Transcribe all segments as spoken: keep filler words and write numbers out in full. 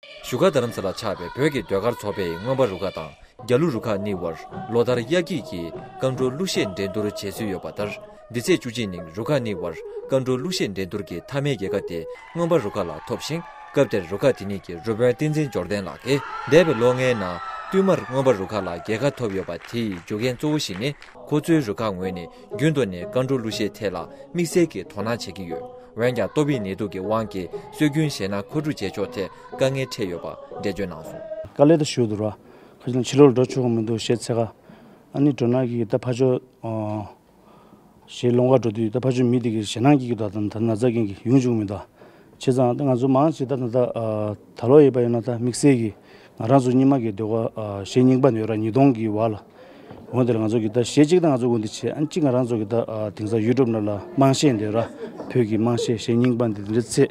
བཞུགས་སྒར་རྡ་རམ་ས་ལར་ཆགས་པའི་བོད་ཀྱི་ཟློས་གར་ཚོགས་པས་མངོན་པ་རུ་ཁག་དང་རྒྱ་ལུ་རུ་ཁག་གཉིས་དབར་ལོ་ལྟར་དབྱར་སྐྱིད་ཀྱི་སྐར་འགྲོ་གླུ་གཞས་འགྲན་བསྡུར་བྱེད་སྲོལ་ཡོད་པ་ལྟར། འདི་ཚེས་བཅུ་གཅིག་ཉིན་རུ་ཁག་གཉིས་དབར་སྐར་འགྲོ་གླུ་གཞས་འགྲན་བསྡུར་གྱི་མཐའ་མའི་རྒྱལ་ཁ་དེ་མངོན་པ་རུ་ཁག་ལ་ཐོབ་ཤིང་། སྐབས་དེར་རུ་ཁག་དེ་གཉིས་ཀྱི་རུ་དཔོན་བསྟན་འཛིན་འབྱོར་ལྡན་ལགས་ཀྱིས། འདས་པའི་ལོ་ལྔའི་ནང་བསྟུད་མར་མངོན་པ་རུ་ཁག་ལ་རྒྱལ་ཁ་ཐོབ་ཡོད་པ་དེ་ཡི་རྒྱུ་རྐྱེན་གཙོ་བོ་ཞིག་ནི། ཁོ་ཚོའི་རུ་ཁག་ངོས་ནས་རྒྱུན་དུ་ནས་སྐར་འགྲོ་གླུ་གཞས་ཐད་ལ་དམིགས་བསལ་གྱི་དོ་སྣང་བྱེད་ཀྱི་ཡོད། འོན་ཀྱང་ཏོག་དབྱིབས་ནད་དུག་གི་དབང་གིས་སྲོལ་རྒྱུན་གཞས་སྣ་མཁོ་སྒྲུབ་བྱེད་ཕྱོགས་ཐད་དཀའ་ངལ་འཕྲད་ཡོད་པ་འགྲེལ་བརྗོད་གནང་སོང་། དཀའ་ལས་ད་ཞུ་འདུག་ར། ཁ་ཅིག་ཕྱི་ལོགས་ལ་འགྲོ་ཆོག་གི་མི་འདུག་གཞས་ཚད་ཀ་ཨ་ནི་འགྲོ་ན་གི་ད་ཕར་ཕྱོགས་གཞས་སློང་ག་འགྲོ་དུས་ད་ཕར་ཕྱོགས་མི་དེ་གི་ཞེད་སྣང་སྐྱེ་གི་འདུག་ད་ན་ཚ་རྐྱེན་གྱིས་ཡོང་བཅུག་མི་འདུག་བྱས་ཙང་ད་ང་ཚོ་མང་ཆེ་ད་ད་ད་ད་ལོ་ཡོད་པ་ཡིན་ན་ད་དམིགས་བསལ་གྱི་ང་རང་ཚོ་རྙིང་མ་གི་ཟློས་གར་གཞས་རྙིང་པ་ནས་ར་ཉིས་སྟོང་གི་བར་ལ་འོན་ཏེ་ང་ཚོ་གི་ད་གཞས་གཅིག་ད་ང་ཚོ་འོན་ཏེ་བྱས་ཨ་གཅིག་ང་རང་ཚོ་གི་ད་དེང་སང་ཡུ་ཊུབ་ནང་ལ་དམངས་གཞས་འདི་ར་བོད་ཀྱི་དམངས་གཞས་གཞས་རྙིང་པ་འདི་འདི་འདྲ་ཚེ།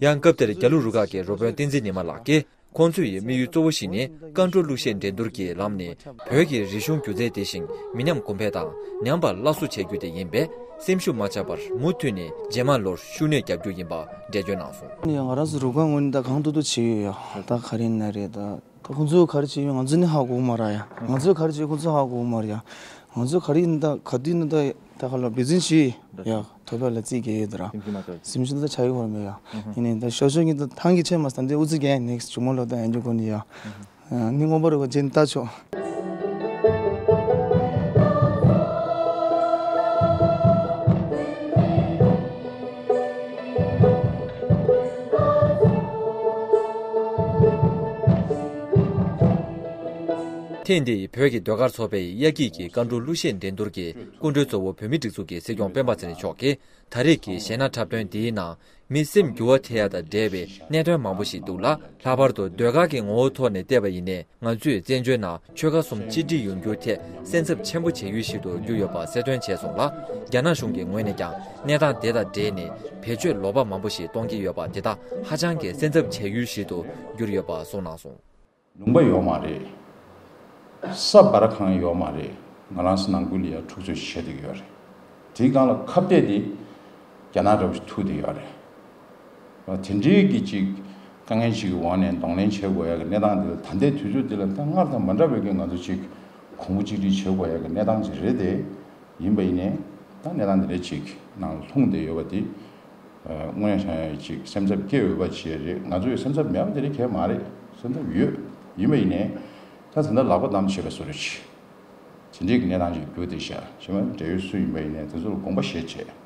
ཡང་སྐབས་དེར་རྒྱ་ལུ་རུ་ཁག་གི་རུ་དཔོན་བསྟན་འཛིན་ཉི་མ་ལགས་ཀྱིས། ཁོང་ཚོའི་དམིགས་ཡུལ་གཙོ་བོ་ཞིག་ནི་སྐར་འགྲོ་གླུ་གཞས་འགྲན་བསྡུར་གྱི་ལམ་ནས་བོད་ཀྱི་རིག་གཞུང་སྒྱུ་རྩལ་དེ་བཞིན་མི་ཉམས་གོང་འཕེལ་དང་ཉམས་པ་སླར་གསོ་བྱེད་རྒྱུ་དེ་ཡིན་པས། སེམས་ཤུགས་མ་ཆག་པར་མུ་མཐུད་ནས་རྗེས་མ་ལོར་ཤུགས་སྣོན་རྒྱག་རྒྱུ་ཡིན་པ་འགྲེལ་བརྗོད་གནང་སོང་། ཡང་ང་རང་ཚོ་རུ་ཁག་ངོས་ནས་ད་གང་ཐུབ་ཐུབ་བྱེད་ཡོད་ཡ། ད་ག་རེ་ན་རེད་ད། ད་ཁོང་ཚོས་ག་རེ་བྱེད་ཡོད་ང་ཚོ་ནི་ཧ་གོ་གི་མ་རེད་ཡ། ང་ཚོས་ག་རེ་བྱེད་ཁོང་ཚོས་ཧ་གོ་གི་མ་རེད་ཡ། ང་ཚོ་ག་རེ་ཡིན་ད་ག་དུས་ཡིན་ད་ད་ག་ལ་འབད་བརྩོན་བྱེད་ཡ། ཐོབ་པ་ལ་རྩིས་རྒྱག་ཡོད་དེ་ར། སེམས་ཤུགས་མ་ཆག་སེམས་ཤུགས་ད་ཆག་ཡོད་ཧོར་མེད་ཡ། ཡིན་ནའི་ད་ཤོ་ཤོ་གཉིས་ད་ཐང་གི་ཆེ་མ་ས་འདི་ཨུ་ཚུགས་རྒྱག་ནེགསི་ཇུ་མོ་ལོ་ད་ཡང་རྒྱུ་གོ་ནི་ཡ། ནི་མངོན་པ་རུ་བ་ཇེན་ལྟ་ཆོག་ཐེངས་འདིའི་བོད་ཀྱི་ཟློས་གར་ཚོགས་པའི་དབྱར་སྐྱིད་ཀྱི་སྐར་འགྲོ་གླུ་གཞས་འགྲན་བསྡུར་གྱི་སྐུ་མགྲོན་གཙོ་བོ་བོད་མིའི་སྒྲིག་འཛུགས་ཀྱི་སྲིད་སྐྱོང་སྤེན་པ་ཚེ་རིང་མཆོག་གིས། ད་རེས་ཀྱི་གཞས་སྣ་འཁྲབ་སྟོན་འདིའི་ནང་མི་སེམས་འགྱུར་བ་ཐེབས་ཡ་དང་འབྲེལ་བའི་གནས་དོན་མང་པོ་ཞིག་འདུག་ལ། ལྷག་པར་དུ་ཟློས་གར་གྱི་ངོ་བོའི་ཐོག་ནས་བལྟས་པ་ཡིན་ནའི་ང་ཚོས་བཙན་བྱོལ་ནང་ཆོལ་ཁ་གསུམ་གཅིག་སྒྲིལ་ཡོང་རྒྱུའི་ཐད་སེམས་འཚབ་ཆེན་པོ་བྱེད་ཡུལ་ཞིག་ཏུ་གྱུར་ཡོད་པ་གསལ་སྟོན་བྱས་སོང་ལ། རྒྱ་ནག་གཞུང་གི་ངོས་ནས་ཀྱང་གནས་སྟངས་དེ་དང་འབྲེལ་ནས་བེད་སྤྱོད་ལོག་པ་མང་པོ་ཞིག་གཏོང་གི་ཡོད་པ་དེ་དག་ཧ་ཅང་གི་སེམས་འཚབ་བྱེད་ཡུལ་ཞིག་ཏུ་གྱུར་ཡོད་པ་གསུངས་གནང་སོང་། ལུང་པ་ཡོད་མ་རེད། ས་བར་ཁང་ཡོད་མ་རེད། ང་རང་ཚོ་ནང་ཁུལ་ལ་ཡ་འཁྲུག་རྩོད་བྱེད་བསྡད་ཀྱི་ཡོད་རེད། དེའི་སྒང་ལ་ཁ་གཏད་དེ་རྒྱ་ནག་འདྲ་བོ་ཞིག་ཐུག་བསྡད་ཡོད་རེད། དེ་འདྲའི་གི་ཅིག་དཀའ་ངལ་ཅིག་གི་འོག་ནས་གདོང་ལེན་བྱེད་དགོས་ཡ་གི་གནས་སྟངས་འདི་ལ་ད་ལྟའི་དུས་ཚོད་འདི་ལ་ད་སྔར་དང་མ་འདྲ་བའི་གི་ང་ཚོ་ཅིག་གོང་བུ་གཅིག་སྒྲིལ་བྱེད་དགོས་ཡ་གི་གནས་སྟངས་ཅིག་རེད་དེ། ཡིན་པ་ཡིན་ནའི་ད་གནས་སྟངས་འདི་འདྲ་ཅིག་ནང་ལྷུང་བསྡད་ཡོད་པ་འདི། དངོས་ཡང་བྱང་ཡང་ཅིག་སེམས་འཚབ་སྐྱེ་འོས་པ་ཅིག་རེད། ང་ཚོ་ཡི་སེམས་འཚབ་མེད་པ་དེ་རིགས་གལ་མ་རེད། སེམས་འཚབ་ཡོད། ཡིན་པ་ཡིན་ནའི་ད་ད་ལྟ་ལག་པ་བསྡམས་བྱས་པའི་བཟོ་འདྲ་ཅིག་དེ་འདྲའི་གི་གནས་སྟངས་ཅིག་གྱུར་བསྡད་ཤག་བྱས་ན་འབྲེལ་ཡོད་སུ་ཡིན་པ་ཡིན་ནའི་དེ་ཚོ་ལ་དགོངས་པ་བཞེས་བྱས་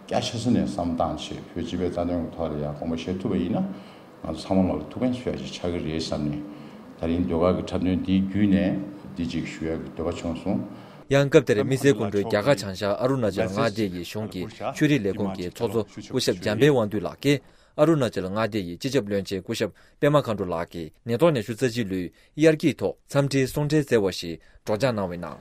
རྒྱ་ཆེ་ས་ནས་བསམ་བཏང་བྱས་བོད་སྤྱི་པའི་རྩ་དོན་གྱི་ཐོག་ལ་ཡང་དགོངས་པ་བཞེས་ཐུབ་པ་ཡིན་ན་ང་ཚོ་ཚང་མ་ལོག་ལ་ཐུགས་ཕན་གསོས་ཡ་ཅིག་ཆགས་ཀྱི་རེད་བསམ་ནས་ད་རིང་ཟློས་གར་གྱི་འཁྲབ་སྟོན་འདི་བརྒྱུད་ནས་འདི་ཅིག་ཞུ་ཡ་གི་འདོད་པ་བྱུང་སོང་། ཡང་སྐབས་དེར་དམིགས་བསལ་སྐུ་མགྲོན་རྒྱ་གར་བྱང་ཤར་ཨ་རུ་ན་ཅལ་མངའ་སྡེ་ཡི་གཞུང་གི་ཆོས་རིག་ལས་ཁུངས་ཀྱི་ཚོགས་གཙོ་སྐུ་ཞབས་འཇམ་དཔལ་དབང་འདུས་ལགས་ཀྱིས། ཨ་རུ་ན་ཅལ་མངའ་སྡེ་ཡི་སྤྱི་ཁྱབ་བློན་ཆེན་སྐུ་ཞབས་པད་མ་མཁའ་འགྲོ་ལགས་ཀྱིས་ཉིས་སྟོང་ཉི་ཤུ་རྩ་གཅིག་ལོའི་དབྱར་སྐྱིད་ཐོག་འཚམས་འདྲིའི་གསུང་འཕྲིན་བསྩལ་བ་ཞིག་སྒྲོག་སྦྱང་གནང་བའི་ནང་།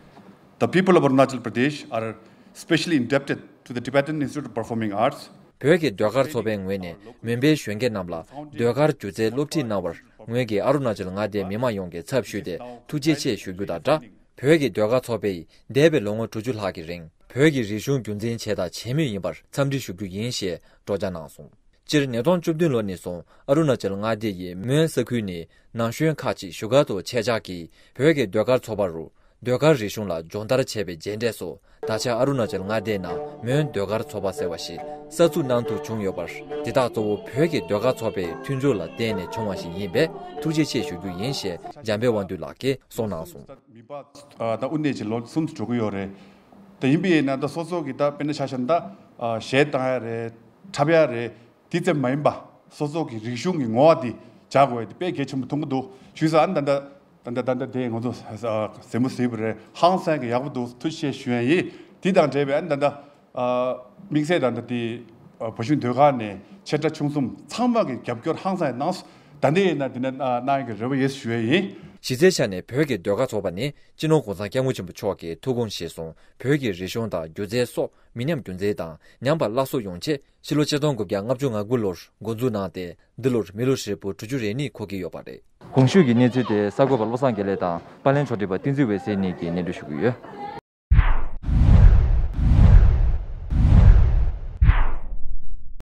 The people of Arunachal Pradesh are specially indebted to the Tibetan Institute of Performing Arts. བོད་ཀྱི་ཟློས་གར་ཚོགས་པའི་ངོས་ནས་མོན་པའི་གཞོན་སྐྱེས་རྣམས་ལ་ཟློས་གར་སྒྱུ་རྩལ་སློབ་ཁྲིད་གནང་བར་ངོས་ཀྱིས་ཨ་རུ་ན་ཅལ་མངའ་སྡེའི་མི་མང་ཡོངས་ཀྱི་ཚབ་ཞུས་ཏེ་ཐུགས་རྗེ་ཆེ་ཞུ་རྒྱུ་དང་སྦྲགས། བོད་ཀྱི་ཟློས་གར་ཚོགས་པས་འདས་པའི་ལོ་ངོ་དྲུག་ཅུ་ལྷག་གི་རིང་བོད་ཀྱི་རིག་གཞུང་རྒྱུན་འཛིན་བྱས་དང་བྱེད་མུས་ཡིན་པར་འཚམས་འདྲི་ཞུ་རྒྱུ་ཡིན་ཞེས་སྒྲོག་སྦྱང་གནང་སོང་། སྤྱིར་ཉིས་སྟོང་བཅུ་བདུན་ལོ་ནས་བཟུང་ཨ་རུ་ན་ཅལ་མངའ་སྡེ་ཡི་མོན་ས་ཁུལ་ནས་ན་གཞོན་ཁག་ཅིག་བཞུགས་སྒར་དུ་ཆེད་བཅར་གྱིས་བོད་ཀྱི་ཟློས་གར་ཚོགས་པ་རུ་ཟློས་གར་རིག་གཞུང་ལ་སྦྱོང་བརྡར་བྱས་པའི་རྗེས་འབྲས་སུ་ད་ཆ་ཨ་རུ་ན་ཅལ་མངའ་སྡེའི་ནང་མོན་ཟློས་གར་ཚོགས་པ་ཟེར་བ་ཞིག་གསར་འཛུགས་གནང་ཐུབ་བྱུང་ཡོད་པར་འདི་དག་གཙོ་བོ་བོད་ཀྱི་ཟློས་གར་ཚོགས་པའི་མཐུན་འགྱུར་ལ་བརྟེན་ནས་བྱུང་བ་ཞིག་ཡིན་པས་ཐུགས་རྗེ་ཆེ་ཞུ་རྒྱུ་ཡིན་ཞེས་འཇམ་དཔལ་དབང་འདུས་ལགས་ཀྱིས་གསུངས་གནང་སོང་། མི་པ་ད་དབུ་ནས་ཀྱི་ལོ་གསུམ་དུ་འགྲོ་གི་ཡོད་རེད། དེ་ཡིན་པའི་ནང་ད་སོ་སོ་གི་ད་དཔེར་ན་ཆ་བཞག་ན་ད་གཞས་བཏང་ཡ་རེད། འཁྲབ་ཡ་རེད། དེ་ཙམ་མ་ཡིན་པ་སོ་སོ་གི་རིག་གཞུང་གི་ངོ་བོ་དེ་འཇགས་དགོས་ཡ་དེ་དཔེ་གལ་ཆེན་པོ་མཐོང་གི་འདུག་ཞུས་ཙང་ཨ་ནི་ད་ལྟ་ད་ལྟ་ད་ལྟ་དེ་ང་ཚོ་གཟིགས་མོ་གཟིགས་པ་རེད། ཧང་སང་གི་ཡག་པོ་འདུག་ཐུགས་རྗེ་ཆེ་ཞུ་ཡ་ཡིན། དེ་དང་འབྲེལ་བའི་ཨ་ནི་ད་ལྟ་དམིགས་བསལ་ད་ལྟ་དེ་བོད་གཞུང་ཟློས་གར་ནས་ཆེ་ཕྲ་ཆུང་གསུམ་ཚང་མ་གི་རྒྱབ་སྐྱོར་ཧང་སང་ཡ་གནང་སོང་། ད་ལྟ་ཡིན་ན་དེ་ནས་གནང་ཡ་གི་རེ་བ་ཡོད་ཞུ་ཡ་ཡིན། གཞི་རྩའི་ཆ་ནས་བོད་ཀྱི་ཟློས་གར་ཚོགས་པ་ནི་སྤྱི་ནོར་གོང་ས་སྐྱབས་མགོན་ཆེན་པོ་མཆོག་གི་ཐུགས་དགོངས་གཞིར་བཟུང་བོད་ཀྱི་རིག་གཞུང་དང་སྒྱུ་རྩལ་སོགས་མི་ཉམས་རྒྱུན་འཛིན་དང་ཉམས་པ་སླར་གསོ་ཡོང་ཆེད་ཕྱི་ལོ་ཆིག་སྟོང་དགུ་བརྒྱ་ལྔ་བཅུ་ང་དགུ་ལོར་འགོ་འཛུགས་གནང་སྟེ་འདི་ལོར་མི་ལོ་ཧྲིལ་པོ་དྲུག་ཅུ་རེ་གཉིས་འཁོར་གྱི་ཡོད་པ་རེད། གོང་ཞུས་ཀྱི་གནས་ཚུལ་དེ་གསར་འགོད་པ་བློ་བཟང་དགེ་ལེགས་དང་པར་ལེན་ཕྱོགས་སྒྲིག་པ་བསྟན་འཛིན་འོད་ཟེར་གཉིས་ཀྱིས་སྙན་སྒྲོན་ཞུ་གི་ཡོད།